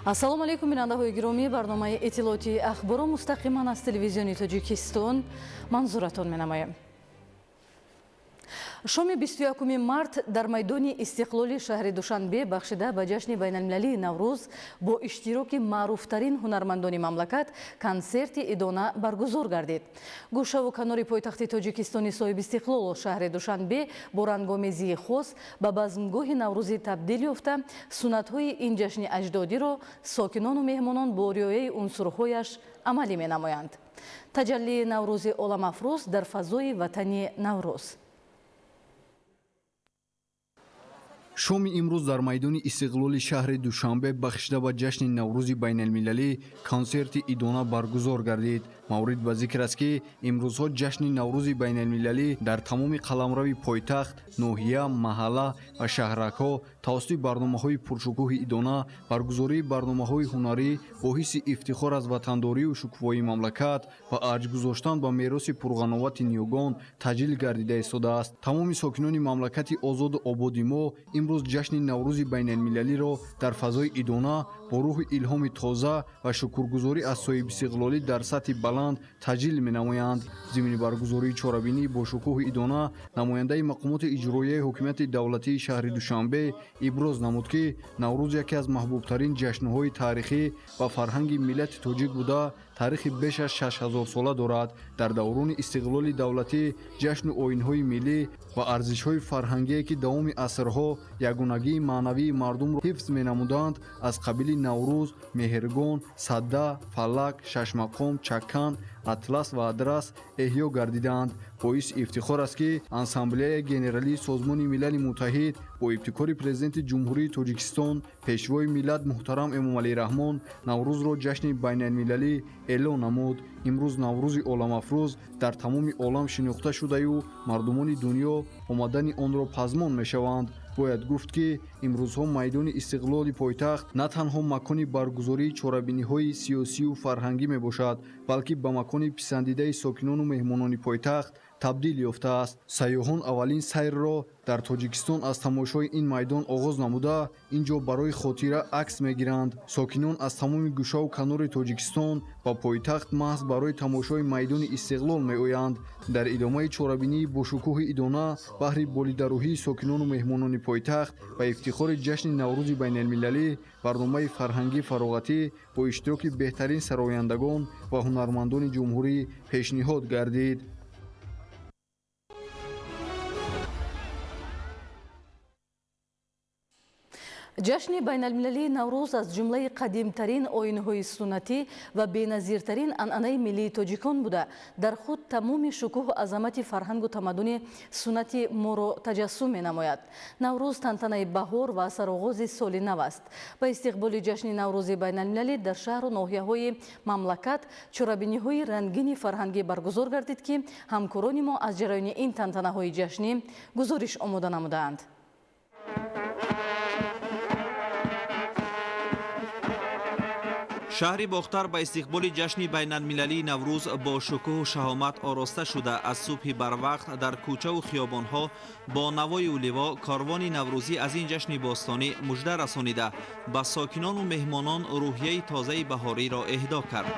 Ассалому алайкум, бинандаҳои гиромӣ. Барномаи иттилоотии ахборро мустақиман аз телевизиони Тоҷикистон манзуратон менамоем. Шоми 21 март дар майдони Истиқлоли шаҳри Душанбе бахшида ба ҷашни байналмилалии Наврӯз бо иштироки маъруфтарин ҳунармандони мамлакат консерти идона баргузор гардид. Гӯшаву канори пойтахти Тоҷикистони соҳибистиқлолу шаҳри Душанбе бо рангомезии хос ба базмгоҳи наврӯзӣ табдил ёфта, суннатҳои ин ҷашни аҷдодиро сокинону меҳмонон бо риояи унсурҳояш амалӣ менамоянд. Таҷаллии Наврӯзи оламафрӯз дар фазои ватани Наврӯз. Шоми имрӯз дар майдони Истиқлоли шаҳри Душанбе бахшида ба ҷашни Наврӯзи байналмилалӣ консерти идона баргузор гардид. Маврид ба зикр аст, ки имрӯзҳо ҷашни Наврӯзи байналмилалӣ дар тамоми қаламрави пойтахт, ноҳия, маҳалла ва шаҳракҳо тавассути барномаҳои пуршукӯҳи идона, баргузории барномаҳои ҳунарӣ бо ҳисси ифтихор аз ватандорию шукуфоии мамлакат ва арҷ гузоштан ба мероси пурғановати ниёгон таҷлил гардида истодааст. Тамоми сокинони мамлакати озоду ободи мо имрӯз ҷашни Наврӯзи байналмилалиро дар фазои идона бо рӯҳи илҳоми тоза ва шукргузорӣ аз соҳибистиқлолӣ дар сатҳи баланд таҷлил менамоянд. Зимни баргузории чорабинӣ бо шукӯҳи идона намояндаи мақомоти иҷроияи ҳокимияти давлатии шаҳри Душанбе иброз намуд, ки Наврӯз яке аз маҳбубтарин ҷашнҳои таърихӣ ва фарҳанги миллати тоҷик буда, таърихи беш аз 6000-сола дорад. Дар даврони истиқлоли давлатӣ ҷашну оинҳои миллӣ ва арзишҳои фарҳангие, ки давоми асрҳо ягонагии маънавии мардумро ҳифз менамуданд, аз қабили Наврӯз, Меҳргон, Садда, Фалак, Шашмақом, Чаккан, Атлас ва Адрас эҳё гардидаанд. Боиси ифтихор аст, ки Ассамблеяи Генералии Созмони Милали Муттаҳид бо ибтикори Президенти Ҷумҳурии Тоҷикистон, Пешвои миллат муҳтарам Эмомалӣ Раҳмон Наврӯзро ҷашни байналмилалӣ эълон намуд. Имрӯз Наврӯзи оламафрӯз дар тамоми олам шинохта шудаю мардумони дунё омадани онро пазмон мешаванд. Бояд гуфт, ки имрӯзҳо майдони Истиқлоли пойтахт на танҳо макони баргузории чорабиниҳои сиёсию фарҳангӣ мебошад, балки ба макони писандидаи сокинону меҳмонони пойтахт табдил ёфтааст. Сайёҳон аввалин сайрро дар Тоҷикистон аз тамошои ин майдон оғоз намуда, ин ҷо барои хотира акс мегиранд. Сокинон аз тамоми гӯшаву канори Тоҷикистон ба пойтахт маҳз барои тамошои майдони Истиқлол меоянд. Дар идомаи чорабинии бошукӯҳи идона баҳри болидарӯҳии сокинону меҳмонони пойтахт ба ифтихори ҷашни Наврӯзи байналмилалӣ барномаи фарҳангӣ фароғатӣ бо иштироки беҳтарин сарояндагон ва ҳунармандони ҷумҳурӣ пешниҳод гардид. Ҷашни байналмилалии Наврӯз аз ҷумлаи қадимтарин оинҳои суннатӣ ва беназиртарин анъанаи миллии тоҷикон буда, дар худ тамоми шукӯҳу азамати фарҳангу тамаддуни суннати моро таҷассум менамояд. Наврӯз тантанаи баҳор ва сароғози соли нав аст. Ба истиқболи ҷашни Наврӯзи байналмилалӣ дар шаҳру ноҳияҳои мамлакат чорабиниҳои рангини фарҳангӣ баргузор гардид, ки ҳамкорони мо аз ҷараёни ин тантанаҳои ҷашнӣ гузориш омода намудаанд. Шаҳри Бохтар ба истиқболи ҷашни байналмилалии Наврӯз бо шукӯҳу шаҳомат ороста шуда, аз субҳи барвақт дар кӯчаву хиёбонҳо бо навою ливо корвони наврӯзӣ аз ин ҷашни бостонӣ мужда расонида, ба сокинону меҳмонон рӯҳияи тозаи баҳориро эҳдо кард.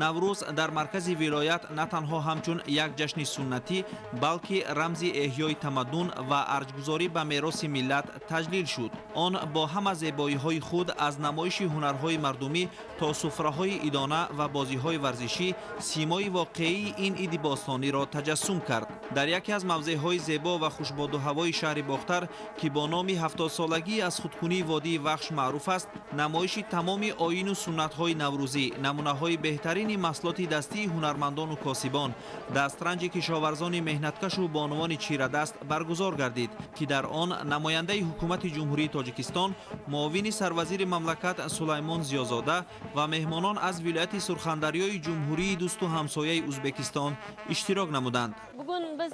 Наврӯз дар маркази вилоят на танҳо ҳамчун як ҷашни суннатӣ, балки рамзи эҳёи тамаддун ва арҷгузорӣ ба мероси миллат таҷлил шуд. Он бо ҳама зебоиҳои худ, аз намоиши ҳунарҳои мардумӣ то суфраҳои идона ва бозиҳои варзишӣ, симои воқеии ин иди бостониро таҷассум кард. Дар яке аз мавзеъҳои зебо ва хушбоду ҳавои шаҳри Бохтар, ки бо номи 70-солагии аз худкунии водии Вахш маъруф аст, намоиши тамоми оину суннатҳои наврӯзӣ, намунаҳои беҳтарини маҳсулоти дастии ҳунармандону косибон, дастранҷи кишоварзони меҳнаткашу бонувони чирадаст баргузор гардид, ки дар он намояндаи ҳукумати Ҷумҳурии Тоҷикистон, муовини сарвазири мамлакат Сулаймон Зиёзода ва меҳмонон аз вилояти Сурхандарёи ҷумҳурии дӯсту ҳамсояи Узбекистон иштирок намуданд. Bugun biz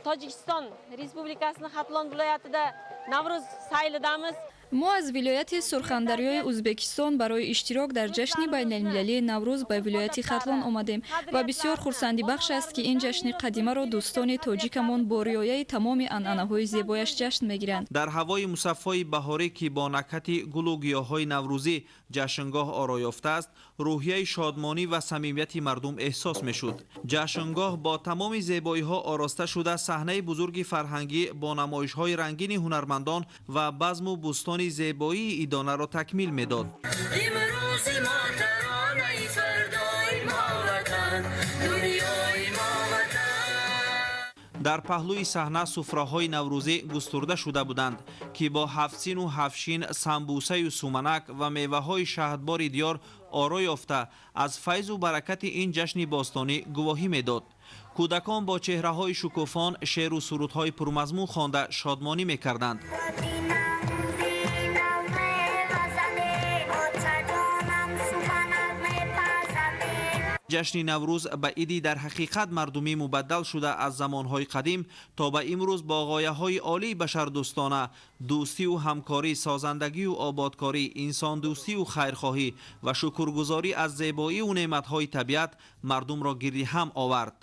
Tojikiston Respublikasining Xatlon viloyatida Navro'z saylidamiz. Мо аз вилояти Сурхандарёи Узбекистон барои иштирок дар ҷашни байналмилалии Наврӯз ба вилояти Хатлон омадем ва бисёр хурсандибахш аст, ки ин ҷашни қадимаро дӯстони тоҷикамон бо риояи тамоми анъанаҳои зебояш ҷашн мегиранд. Дар ҳавои мусаффои баҳорӣ, ки бо накҳати гулу гиёҳҳои наврӯзӣ ҷашнгоҳ оро ёфтааст, рӯҳияи шодмонӣ ва самимияти мардум эҳсос мешуд. Ҷашнгоҳ бо тамоми зебоиҳо ороста шуда, саҳнаи бузурги фарҳангӣ бо намоишҳои рангини ҳунармандон ва базму бӯстони зебоии идонаро такмил медод. Дар паҳлӯи саҳна суфраҳои наврӯзӣ густурда шуда буданд, ки бо ҳафтсину ҳафтшин, самбусаю суманак ва меваҳои шаҳдбори диёр оро ёфта, аз файзу баракати ин ҷашни бостонӣ гувоҳӣ медод. Кӯдакон бо чеҳраҳои шукуфон шеъру сурудҳои пурмазмун хонда шодмонӣ мекарданд. Ҷашни Наврӯз ба иди дар ҳақиқат мардумӣ мубаддал шуда, аз замонҳои қадим то ба имрӯз бо ғояҳои олии башардӯстона, дӯстию ҳамкорӣ, созандагию ободкорӣ, инсондӯстию хайрхоҳӣ ва шукргузорӣ аз зебоию неъматҳои табиат мардумро гирди ҳам овард.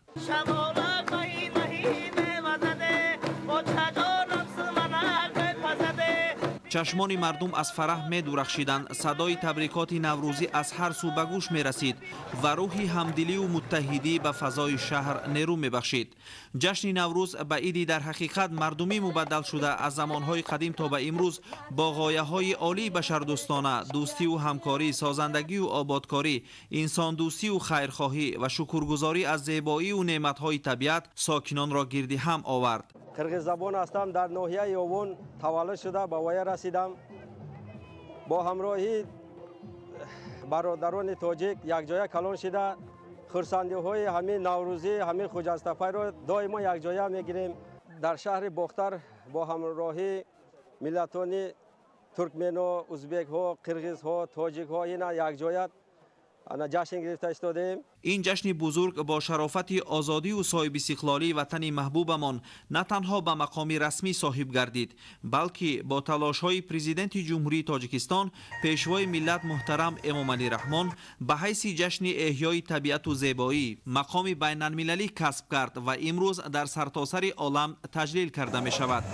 Чашмони мардум аз фараҳ медурахшиданд, садои табрикоти наврӯзӣ аз ҳар сӯ ба гӯш мерасид ва рӯҳи ҳамдилию муттаҳидӣ ба фазои шаҳр нерӯ мебахшид. Ҷашни Наврӯз ба иди дар ҳақиқат мардумӣ мубаддал шуда, аз замонҳои қадим то ба имрӯз бо ғояҳои олии башардӯстона, дӯстию ҳамкорӣ, созандагию ободкорӣ, инсондӯстию хайрхоҳӣ ва шукргузорӣ аз зебоию неъматҳои табиат сокинонро гирди ҳам овард. Қирғиззабон ҳастам, дар ноҳияи Ёвон таваллуд шуда ба воя расидам. Бо ҳамроҳии бародарони тоҷик якҷоя калон шида, хурсандиҳои ҳамин наврӯзӣ, ҳамин хуҷастапайро доимо якҷоя мегирем. Дар шаҳри Бохтар бо ҳамроҳии миллатони туркмено, узбекҳо, қирғизҳо, тоҷикҳо ина якҷоя ҷашн гирифта истодаем. Ин ҷашни бузург бо шарофати озодию соҳибистиқлолии ватани маҳбубамон на танҳо ба мақоми расмӣ соҳиб гардид, балки бо талошҳои Президенти Ҷумҳурии Тоҷикистон, Пешвои миллат муҳтарам Эмомалӣ Раҳмон ба ҳайси ҷашни эҳёи табиату зебоӣ мақоми байналмилалӣ касб кард ва имрӯз дар сартосари олам таҷлил карда мешавад.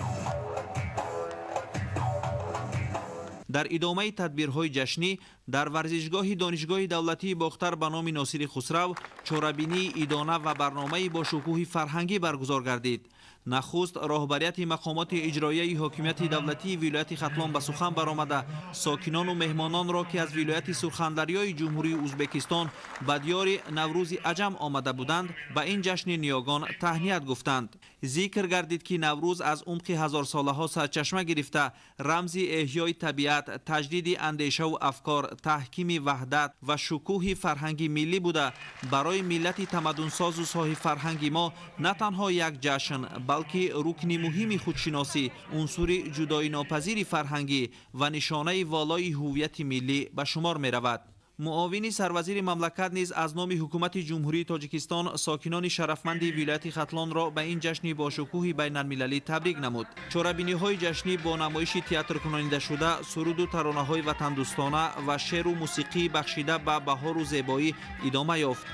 Дар идомаи тадбирҳои ҷашнӣ дар варзишгоҳи Донишгоҳи давлатии Бохтар ба номи Носири Хусрав чорабинии идона ва барномаи бо шукӯҳи фарҳангӣ баргузор гардид. Нахуст роҳбарияти мақомоти иҷроияи ҳокимияти давлатии вилояти Хатлон ба сухан баромада, сокинону меҳмононро, ки аз вилояти Сурхандарёи Ҷумҳурии Узбекистон ба диёри Наврӯзи аҷам омада буданд, ба ин ҷашни ниёгон таҳният гуфтанд. Зикр гардид, ки Наврӯз аз умқи ҳазорсолаҳо сарчашма гирифта, рамзи эҳёи табиат, таҷдиди андешаву афкор, таҳкими ваҳдат ва шукӯҳи фарҳанги миллӣ буда, барои миллати тамаддунсозу соҳибфарҳанги мо на танҳо як ҷашн, балки рукни муҳими худшиносӣ, унсури ҷудоинопазири фарҳангӣ ва нишонаи волои ҳуввияти миллӣ ба шумор меравад. Муовини сарвазири мамлакат низ аз номи ҳукумати Ҷумҳурии Тоҷикистон сокинони шарафманди вилояти Хатлонро ба ин ҷашни бошукӯҳи байналмилалӣ табрик намуд. Чорабиниҳои ҷашнӣ бо намоиши театркунонидашуда, суруду таронаҳои ватандӯстона ва шеъру мусиқӣ бахшида ба баҳору зебоӣ идома ёфт.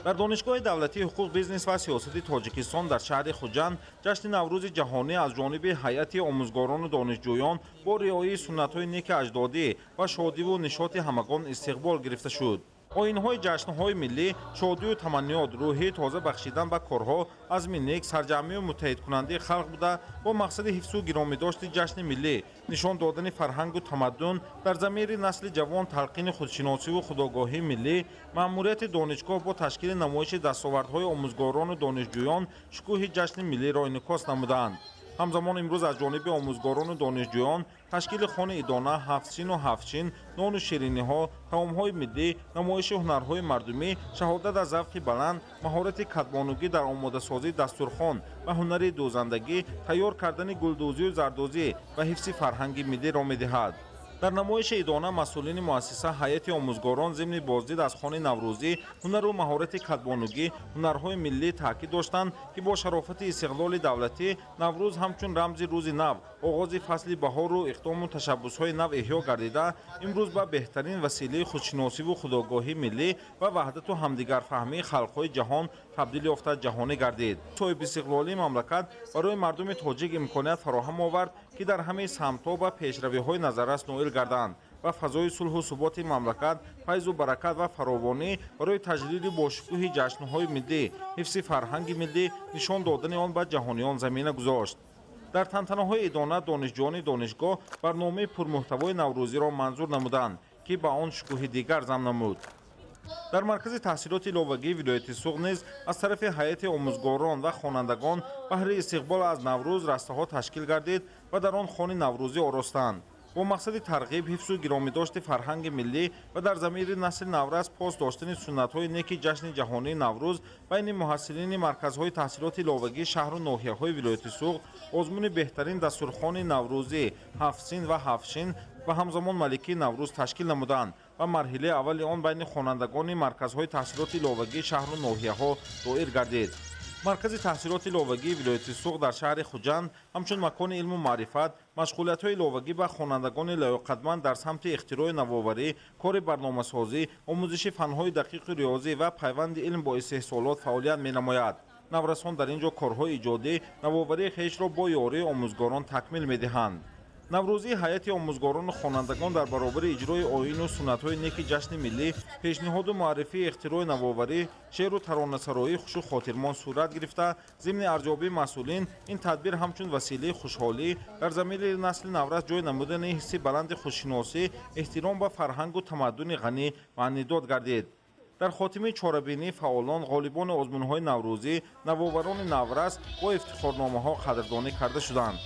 Дар Донишгоҳи давлатии ҳуқуқ, бизнес ва сиёсати Тоҷикистон дар шаҳри Хуҷанд ҷашни Наврӯзи ҷаҳонӣ аз ҷониби ҳайати омӯзгорону донишҷӯён бо риояи суннатҳои неки аҷдодӣ ва шодиву нишоти ҳамагон истиқбол гирифта шуд. Оинҳои ҷашнҳои миллӣ, шодию таманниёт, рӯҳии тоза бахшидан ба корҳо, азми нек, сарҷамъию муттаҳидкунандаи халқ буда, бо мақсади ҳифзу гиромидошти ҷашни миллӣ, нишон додани фарҳангу тамаддун, дар замири насли ҷавон талқини худшиносиву худогоҳии миллӣ, маъмурияти донишгоҳ бо ташкили намоиши дастовардҳои омӯзгорону донишҷӯён шукӯҳи ҷашни миллиро инъикос намуданд. Ҳамзамон имрӯз аз ҷониби омӯзгорону донишҷӯён ташкили хони идона, ҳафтсину ҳафтчин, нону шириниҳо, таомҳои миллӣ, намоиши ҳунарҳои мардумӣ, шаҳодат аз завқи баланд, маҳорати кадбонугӣ дар омодасозии дастурхон ва ҳунари дӯзандагӣ, тайёр кардани гулдӯзию зардӯзӣ ва ҳифзи фарҳанги миллиро медиҳад. Дар намоиши идона масъулини муассиса, ҳайати омӯзгорон зимни боздид аз хони наврӯзӣ, ҳунару маҳорати кадбонугӣ, ҳунарҳои миллӣ таъкид доштанд, ки бо шарофати истиқлоли давлатӣ Наврӯз ҳамчун рамзи рӯзи нав, оғози фасли баҳору иқдому ташаббусҳои нав эҳё гардида, имрӯз ба беҳтарин василаи худшиносиву худогоҳии миллӣ ва ваҳдату ҳамдигарфаҳмии халқҳои ҷаҳон табдил ёфта, ҷаҳонӣ гардид. Соҳибистиқлолии мамлакат барои мардуми тоҷик имконият фароҳам овард, ки дар ҳамаи самтҳо ба пешравиҳои назаррас ноил гарданд ва фазои сулҳу суботи мамлакат, файзу баракат ва фаровонӣ барои таҷлили бошукӯҳи ҷашнҳои миллӣ, ҳифзи фарҳанги миллӣ, нишон додани он ба ҷаҳониён замина гузошт. Дар тантанаҳои идона донишҷӯёни донишгоҳ барномаи пурмуҳтавои наврӯзиро манзур намуданд, ки ба он шукӯҳи дигар зам намуд. Дар маркази таҳсилоти иловагии вилояти Суғд низ аз тарафи ҳайати омӯзгорон ва хонандагон баҳри истиқбол аз Наврӯз растаҳо ташкил гардид ва дар он хони наврӯзӣ оростанд. Бо мақсади тарғиб, ҳифзу гиромидошти фарҳанги миллӣ ва дар замири насли наврас пос доштани суннатҳои неки ҷашни ҷаҳонии Наврӯз, байни муҳассилини марказҳои таҳсилоти иловагии шаҳру ноҳияҳои вилояти Суғд озмуни беҳтарин дастурхони наврӯзӣ, ҳафтсин ва ҳафтшин ва ҳамзамон маликии Наврӯз ташкил намуданд ва марҳилаи аввали он байни хонандагони марказҳои таҳсилоти иловагии шаҳру ноҳияҳо доир гардид. Маркази таҳсилоти иловагии вилояти Суғд дар шаҳри Хуҷанд ҳамчун макони илму маърифат, машғулиятҳои иловагӣ ба хонандагони лаёқатманд дар самти ихтирои навоварӣ, кори барномасозӣ, омӯзиши фанҳои дақиқу риёзӣ ва пайванди илм бо истеҳсолот фаъолият менамояд. Наврасон дар ин ҷо корҳои иҷодӣ, навоварии хешро бо ёрии омӯзгорон такмил медиҳанд. Наврӯзии ҳайати омӯзгорону хонандагон дар баробари иҷрои оину суннатҳои неки ҷашни миллӣ, пешниҳоду муаррифии ихтирои навоварӣ, шеъру таронасароии хушу хотирмон сурат гирифта, зимни арзёбии масъулин ин тадбир ҳамчун василаи хушҳолӣ, дар замири насли наврас ҷой намудани ҳисси баланди худшиносӣ, эҳтиром ба фарҳангу тамаддуни ғанӣ маънидод гардид. Дар хотимаи чорабинии фаъолон ғолибони озмунҳои наврӯзӣ, навоварони наврас бо ифтихорномаҳо қадрдонӣ карда шуданд.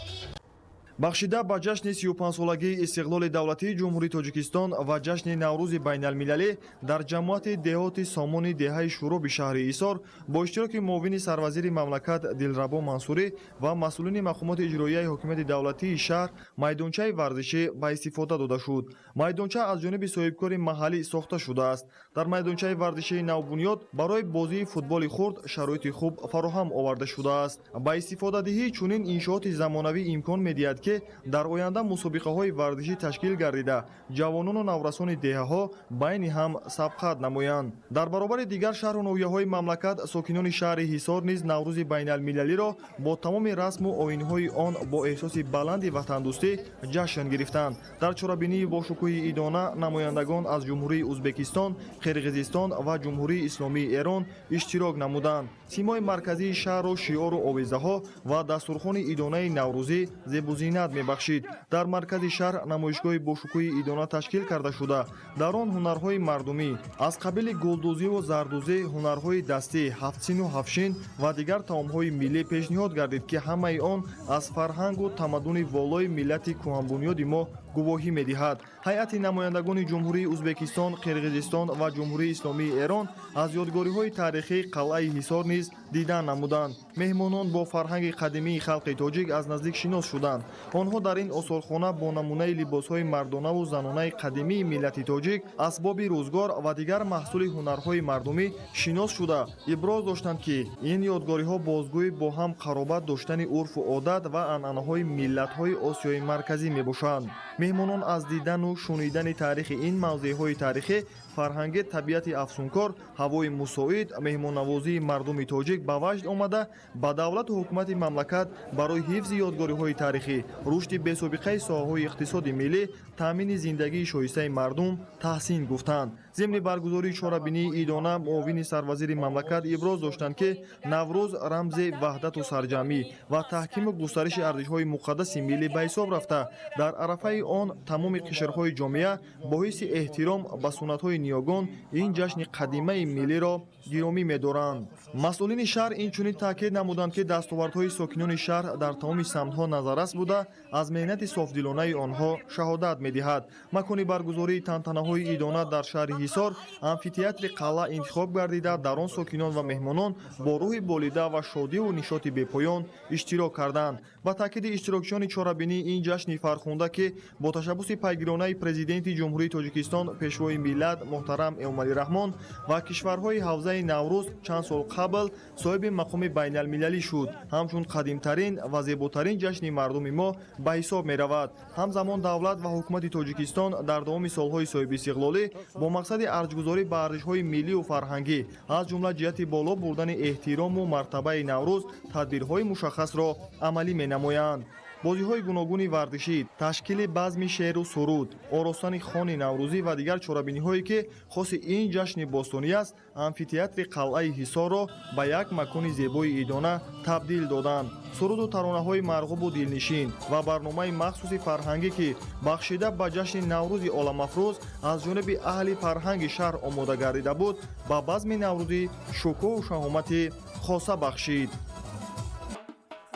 Бахшида ба ҷашни 35-солагии истиқлоли давлатии Ҷумҳурии Тоҷикистон ва ҷашни Наврӯзи байналмилалӣ дар ҷамоати деҳоти Сомони деҳаи Шӯроби шаҳри Ҳисор бо иштироки муовини сарвазири мамлакат Дилрабо Мансурӣ ва масъулини мақомоти иҷроияи ҳокимияти давлатии шаҳр майдончаи варзишӣ ба истифода дода шуд. Майдонча аз ҷониби соҳибкори маҳаллӣ сохта шудааст. Дар майдончаи варзишии навбунёд барои бозии футболи хурд шароити хуб фароҳам оварда шудааст. Ба истифодадиҳии чунин иншооти замонавӣ имкон медиҳад, ки дар оянда мусобиқаҳои варзишӣ ташкил гардида, ҷавонону наврасони деҳаҳо байни ҳам сабқат намоянд. Дар баробари дигар шаҳру ноҳияҳои мамлакат сокинони шаҳри Ҳисор низ Наврӯзи байналмилалиро бо тамоми расму оинҳои он бо эҳсоси баланди ватандӯстӣ ҷашн гирифтанд. Дар чорабинии бошукӯҳи идона намояндагон аз Ҷумҳурии Ӯзбекистон, Қирғизистон ва Ҷумҳурии Исломии Эрон иштирок намуданд. Симои марказии шаҳрро шиору овезаҳо ва дастурхони идонаи наврӯзӣ зебузинат мебахшид. Дар маркази шаҳр намоишгоҳи бошукӯҳи идона ташкил карда шуда, дар он ҳунарҳои мардумӣ аз қабили гулдӯзиву зардӯзӣ, ҳунарҳои дастӣ, ҳафтсину ҳафтшин ва дигар таомҳои миллӣ пешниҳод гардид, ки ҳамаи он аз фарҳангу тамаддуни волои миллати кӯҳанбунёди мо гувоҳӣ медиҳад. Ҳайати намояндагони Ҷумҳурии Ӯзбекистон, Қирғизистон ва Ҷумҳурии Исломии Эрон аз ёдгориҳои таърихии қалъаи Ҳисор низ дидан намуданд. Меҳмонон бо фарҳанги қадимии халқи тоҷик аз наздик шинос шуданд. Онҳо дар ин осорхона бо намунаи либосҳои мардонаву занонаи қадимии миллати тоҷик, асбоби рӯзгор ва дигар маҳсули ҳунарҳои мардумӣ шинос шуда, иброз доштанд, ки ин ёдгориҳо бозгӯи бо ҳам қаробат доштани урфу одат ва анъанаҳои миллатҳои Осиёи Марказӣ мебошанд. Меҳмонон аз дидану шунидани таърихи ин мавзеъҳои таърихӣ, фарҳанги, табиати афсункор, ҳавои мусоид, меҳмоннавозии мардуми тоҷик ба ваҷд омада, ба давлату ҳукумати мамлакат барои ҳифзи ёдгориҳои таърихӣ, рушди бесобиқаи соҳаҳои иқтисоди миллӣ, таъмини зиндагии шоистаи мардум таҳсин гуфтанд. Зимни баргузории чорабинии идона муовини сарвазири мамлакат иброз доштанд, ки Наврӯз рамзи ваҳдату сарҷамъӣ ва таҳкиму густариши арзишҳои муқаддаси миллӣ ба ҳисоб рафта, дар арафаи он тамоми қишрҳои ҷомеа бо ҳисси эҳтиром ба суннатҳои ниёгон ин ҷашни қадимаи миллиро гиромӣ медоранд. Масъулини шаҳр инчунин таъкид намуданд, ки дастовардҳои сокинони шаҳр дар тамоми самтҳо назаррас буда, аз меҳнати софдилонаи онҳо шаҳодат медиҳад. Макони баргузории тантанаҳои идона дар шаҳри Ҳисор амфитеатри қалъа интихоб гардида, дар он сокинон ва меҳмонон бо рӯҳи болида ва шодиву нишоти бепоён иштирок карданд. Ба таъкиди иштирокчиёни чорабинӣ, ин ҷашни фархунда, ки бо ташаббуси пайгиронаи Президенти Ҷумҳурии Тоҷикистон, Пешвои миллат муҳтарам Эмомалӣ Раҳмон ва кишварҳои ҳавзаи Наврӯз чанд сол қабл соҳиби мақоми байналмилалӣ шуд, ҳамчун қадимтарин ва зеботарин ҷашни мардуми мо ба ҳисоб меравад. Ҳамзамон давлат ва ҳукумати Тоҷикистон дар давоми солҳои соҳибистиқлолӣ бо мақсади арҷгузорӣ ба арзишҳои миллию фарҳангӣ, аз ҷумла ҷиҳати боло бурдани эҳтирому мартабаи Наврӯз, тадбирҳои мушаххасро амалӣ менамоянд. Бозиҳои гуногуни варзишӣ, ташкили базми шеъру суруд, оростани хони наврӯзӣ ва дигар чорабиниҳое, ки хоси ин ҷашни бостонӣ аст, амфитеатри қалъаи Ҳисорро ба як макони зебои идона табдил доданд. Суруду таронаҳои марғубу дилнишин ва барномаи махсуси фарҳангӣ, ки бахшида ба ҷашни Наврӯзи оламафрӯз аз ҷониби аҳли фарҳанги шаҳр омода гардида буд, ба базми наврӯзӣ шукӯҳу шаҳомати хоса бахшид.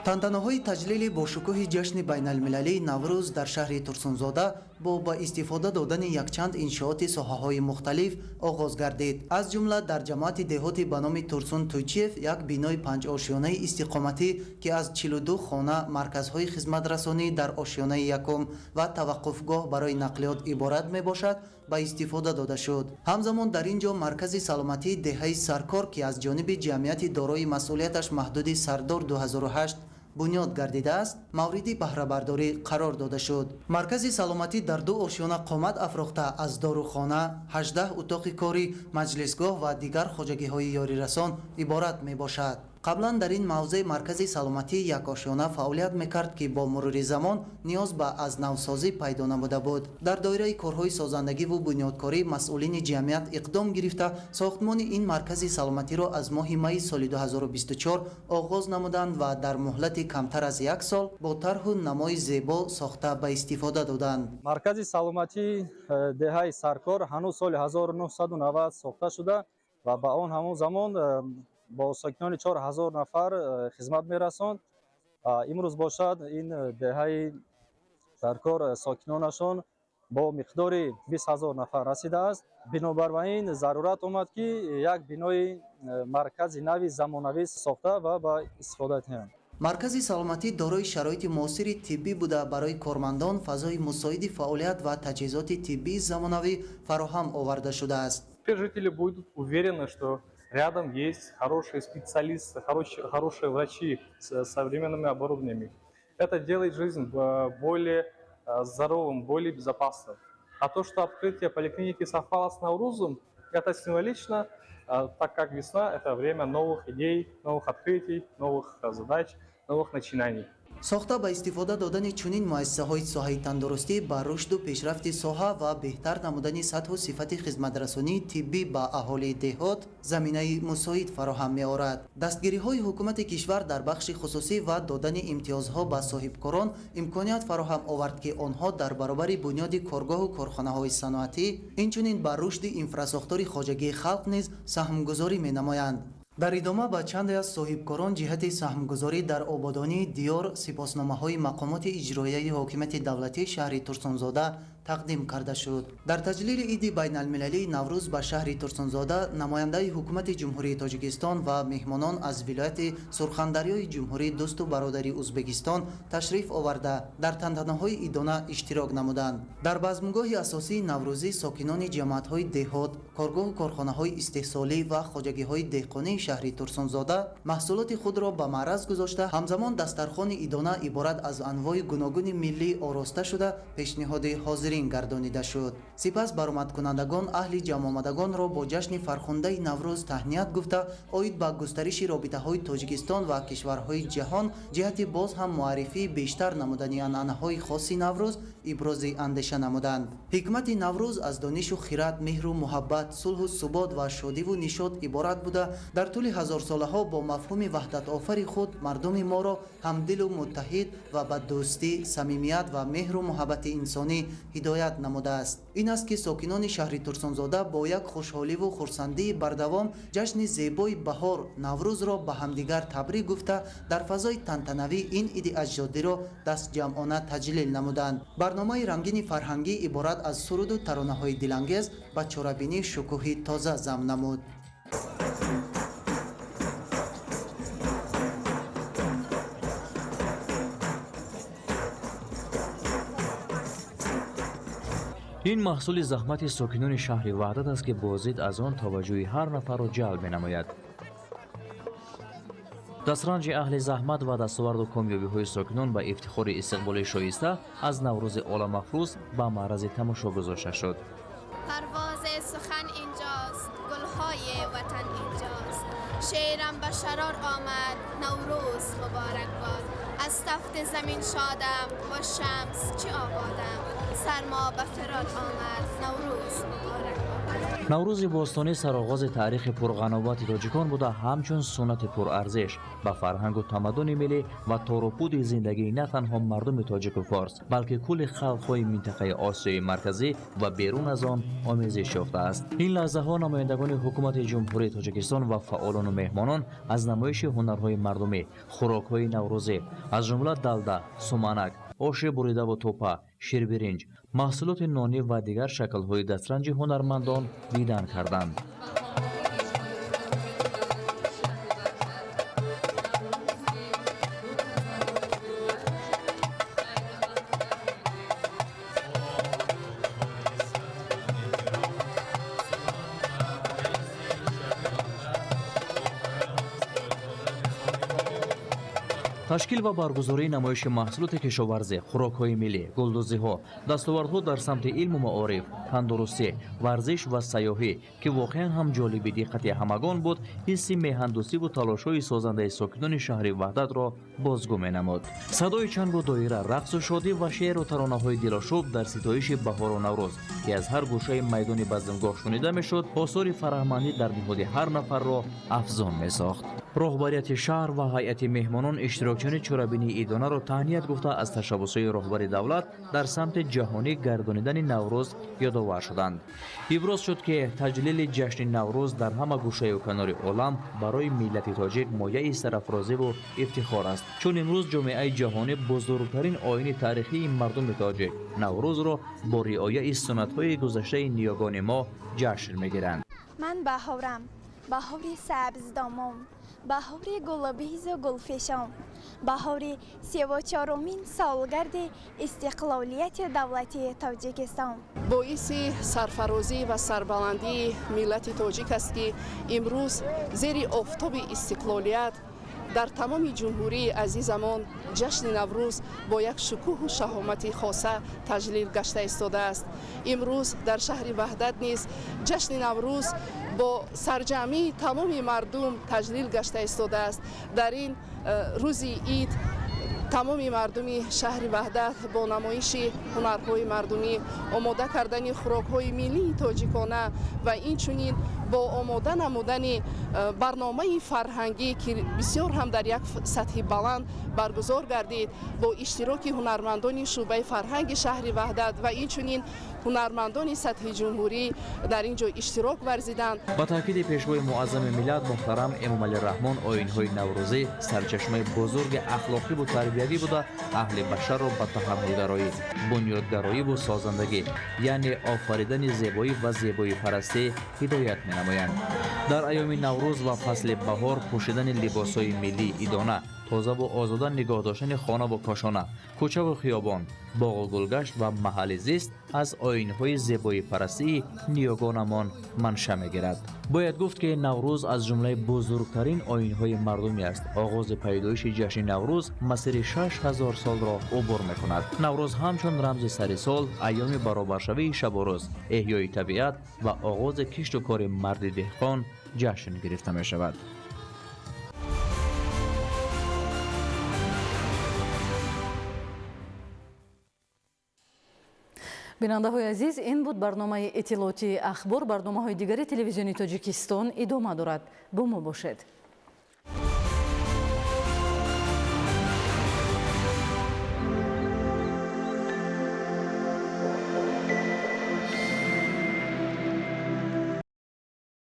Тантанаҳои таҷлили бошукӯҳи ҷашни байналмилалии Наврӯз дар шаҳри Турсунзода бо ба истифода додани якчанд иншооти соҳаҳои мухталиф оғоз гардид. Аз ҷумла дар ҷамоати деҳоти ба номи Турсун Тӯйчиев як бинои панҷошёнаи истиқоматӣ, ки аз 42 хона, марказҳои хизматрасонӣ дар ошёнаи якум ва таваққуфгоҳ барои нақлиёт иборат мебошад, ба истифода дода шуд. Ҳамзамон дар ин ҷо маркази саломатии деҳаи Саркор, ки аз ҷониби ҷамъияти дорои масъулияташ маҳдуди Сардор 2008 бунёд гардидааст, мавриди баҳрабардорӣ қарор дода шуд. Маркази саломатӣ дар ду ошёна қомат афрохта, аз дорухона, 18 утоқи корӣ, маҷлисгоҳ ва дигар хоҷагиҳои ёрирасон иборат мебошад. Қаблан дар ин мавзеъ маркази саломатии якошёна фаъолият мекард, ки бо мурури замон ниёз ба аз навсозӣ пайдо намуда буд. Дар доираи корҳои созандагиву бунёдкорӣ масъулини ҷамъият иқдом гирифта, сохтмони ин маркази саломатиро аз моҳи майи соли 2024 оғоз намуданд ва дар муҳлати камтар аз як сол бо тарҳу намои зебо сохта ба истифода доданд. Маркази саломатии деҳаи Саркор ҳанӯз соли 1990 сохта шуда ва ба он ҳамон замон бо сокинони 4000 нафар хизмат мерасонд. Имрӯз бошад, ин деҳаи Саркор сокинонашон бо миқдори 20 000 нафар расидааст. Бинобар ба ин зарурат омад, ки як бинои маркази нави замонавӣ сохта ва ба истифода диҳанд. Маркази саломатӣ дорои шароити муосири тиббӣ буда, барои кормандон фазои мусоиди фаъолият ва таҷҳизоти тиббии замонавӣ фароҳам оварда шудааст. Теперь жители будут уверены, что рядом есть хорошие специалисты, хорошие врачи с современными оборудованиями. Это делает жизнь более здоровым, более безопасным. А то, что открытие поликлиники совпало с Наурузом, это символично, так как весна – это время новых идей, новых открытий, новых задач, новых начинаний. Сохта ба истифода додани чунин муассисаҳои соҳаи тандурустӣ ба рушду пешрафти соҳа ва беҳтар намудани сатҳу сифати хизматрасонии тиббӣ ба аҳолии деҳот заминаи мусоид фароҳам меорад. Дастгириҳои ҳукумати кишвар дар бахши хусусӣ ва додани имтиёзҳо ба соҳибкорон имконият фароҳам овард, ки онҳо дар баробари бунёди коргоҳу корхонаҳои саноатӣ, инчунин ба рушди инфрасохтори хоҷагии халқ низ саҳмгузорӣ менамоянд. Дар идома ба чанде аз соҳибкорон ҷиҳати саҳмгузорӣ дар ободонии диёр сипосномаҳои мақомоти иҷроияи ҳокимияти давлатии шаҳри Турсунзода тақдим карда шуд. Дар таҷлили иди байналмилалии Наврӯз ба шаҳри Турсунзода намояндаи ҳукумати Ҷумҳурии Тоҷикистон ва меҳмонон аз вилояти Сурхандарёи ҷумҳурии дӯсту бародари Узбекистон ташриф оварда, дар тантанаҳои идона иштирок намуданд. Дар базмгоҳи асосии наврӯзӣ сокинони ҷамоатҳои деҳот, коргоҳу корхонаҳои истеҳсолӣ ва хоҷагиҳои деҳқонии шаҳри Турсунзода маҳсулоти худро ба маъраз гузошта, ҳамзамон дастархони идона иборат аз анвои гуногуни миллӣ ороста шуда, пешниҳоди ҳозирин гардонида шуд. Сипас баромадкунандагон аҳли ҷамъомадагонро бо ҷашни фархундаи Наврӯз таҳният гуфта, оид ба густариши робитаҳои Тоҷикистон ва кишварҳои ҷаҳон ҷиҳати боз ҳам муаррифии бештар намудани анъанаҳои хоси Наврӯз ибрози андеша намуданд. Ҳикмати Наврӯз аз донишу хират, меҳру муҳаббат, сулҳу субот ва шодиву нишот иборат буда, дар тӯли ҳазорсолаҳо бо мафҳуми ваҳдатофари худ мардуми моро ҳамдилу муттаҳид ва ба дӯстӣ, самимият ва меҳру муҳаббати инсонӣ ҳидоят ҳидоят намудааст. Ин аст, ки сокинони шаҳри Турсунзода бо як хушҳоливу хурсандии бардавом ҷашни зебои баҳор Наврӯзро ба ҳамдигар табрик гуфта, дар фазои тантанавӣ ин иди аҷдодиро дастҷамъона таҷлил намуданд. Барномаи рангини фарҳангӣ иборат аз суруду таронаҳои дилангез ба чорабинӣ шукӯҳи тоза зам намуд. Ин маҳсули заҳмати сокинони шаҳри Ваҳдат аст, ки боздид аз он таваҷҷӯҳи ҳар нафарро ҷалб менамояд. Дастранҷи аҳли заҳмат ва дастоварду комёбиҳои сокинон ба ифтихори истиқболи шоиста аз Наврӯзи оламафрӯз ба маърази тамошо гузошта шуд. Парвози сухан инҷост, гулҳои ватан инҷост, шеърам ба шарор омад, Наврӯз муборак бод. Аз тафти замин шодам, бо шамс чӣ ободам, сармо ба фирор омад, Наврӯз муборак бод. Наврӯзи бостонӣ сароғози таърихи пурғановати тоҷикон буда, ҳамчун суннати пурарзиш ба фарҳангу тамаддуни миллӣ ва торупуди зиндагии на танҳо мардуми тоҷику форс, балки кулли халқҳои минтақаи Осиёи Марказӣ ва берун аз он омезиш ёфтааст. Ин лаҳзаҳо намояндагони ҳукумати Ҷумҳурии Тоҷикистон ва фаъолону меҳмонон аз намоиши ҳунарҳои мардумӣ, хӯрокҳои наврӯзӣ, аз ҷумла далда, суманак, оши буридаву тӯпа, ширбиринҷ, маҳсулоти нонӣ ва дигар шаклҳои дастранҷи ҳунармандон дидан карданд. Ташкил ва баргузории намоиши маҳсулоти кишоварзӣ, хӯрокҳои миллӣ, гулдӯзиҳо, дастовардҳо дар самти илму маориф, тандурустӣ, варзиш ва сайёҳӣ, ки воқеан ҳам ҷолиби диққати ҳамагон буд, ҳисси меҳандӯстиву талошҳои созандаи сокинони шаҳри Ваҳдатро бозгӯ менамуд. Садои чангу доира, рақсу шодӣ ва шеъру таронаҳои дилошӯб дар ситоиши баҳору Наврӯз, ки аз ҳар гӯшаи майдони базмгоҳ шунида мешуд, осори фараҳмандӣ дар ниҳоди ҳар нафарро афзун месохт. Роҳбарияти шаҳр ва ҳайати меҳмонон иштирокчиёни чорабинии идонаро таҳният гуфта, аз ташаббусҳои роҳбари давлат дар самти ҷаҳонӣ гардонидани Наврӯз ёдовар шуданд. Иброз шуд, ки таҷлили ҷашни Наврӯз дар ҳама гӯшаю канори олам барои миллати тоҷик мояи сарафрозиву ифтихор аст, чун имрӯз ҷомеаи ҷаҳонӣ бузургтарин оини таърихии мардуми тоҷик Наврӯзро бо риояи суннатҳои гузаштаи ниёгони мо ҷашн мегиранд. Ман баҳорам, баҳори сабздомон, баҳори гулобизу гулфишон, баҳори 34-умин солгарди истиқлолияти давлати Тоҷикистон. Боиси сарфарозӣ ва сарбаландии миллати тоҷик аст, ки имрӯз зери офтоби истиқлолият дар тамоми ҷумҳурии азизамон ҷашни Наврӯз бо як шукӯҳу шаҳомати хоса таҷлил гашта истодааст. Имрӯз дар шаҳри Ваҳдат низ ҷашни Наврӯз бо сарҷамъии тамоми мардум таҷлил гашта истодааст. Дар ин рӯзи ид тамоми мардуми шаҳри Ваҳдат бо намоиши ҳунарҳои мардумӣ, омода кардани хӯрокҳои миллии тоҷикона ва инчунин бо омода намудани барномаи фарҳангӣ, ки бисёр ҳам дар як сатҳи баланд баргузор гардид, бо иштироки ҳунармандони шӯъбаи фарҳанги шаҳри Ваҳдат ва инчунин ҳунармандони сатҳи ҷумҳурӣ дар ин ҷо иштирок варзиданд. Ба таъкиди пешвои муаззами миллат муҳтарам Эмомалӣ Раҳмон, оинҳои наврӯзӣ сарчашмаи бузурги ахлоқиву тарбиявӣ буда, аҳли башарро ба таҳаммулгароӣ, бунёдгароиву созандагӣ, яъне офаридани зебоӣ ва зебоипарастӣ ҳидоят менамоянд. Дар айёми Наврӯз ва фасли баҳор пӯшидани либосҳои миллии идона, тозаву озода нигоҳ доштани хонаву кошона, кӯчаву хиёбон, боғу гулгашт ва маҳалли зист аз оинҳои зебоипарастии ниёгонамон манша мегирад. Бояд гуфт, ки Наврӯз аз ҷумлаи бузургтарин оинҳои мардумӣ аст. Оғози пайдоиши ҷашни Наврӯз масири 6000 солро убур мекунад. Наврӯз ҳамчун рамзи сари сол, айёми баробаршавии шабу рӯз, эҳёи табиат ва оғози кишту кори марди деҳқон ҷашн гирифта мешавад. Бинандаҳои азиз, ин буд барномаи иттилоотии Ахбор. Барномаҳои дигари телевизиони Тоҷикистон идома дорад. Бо мо бошед.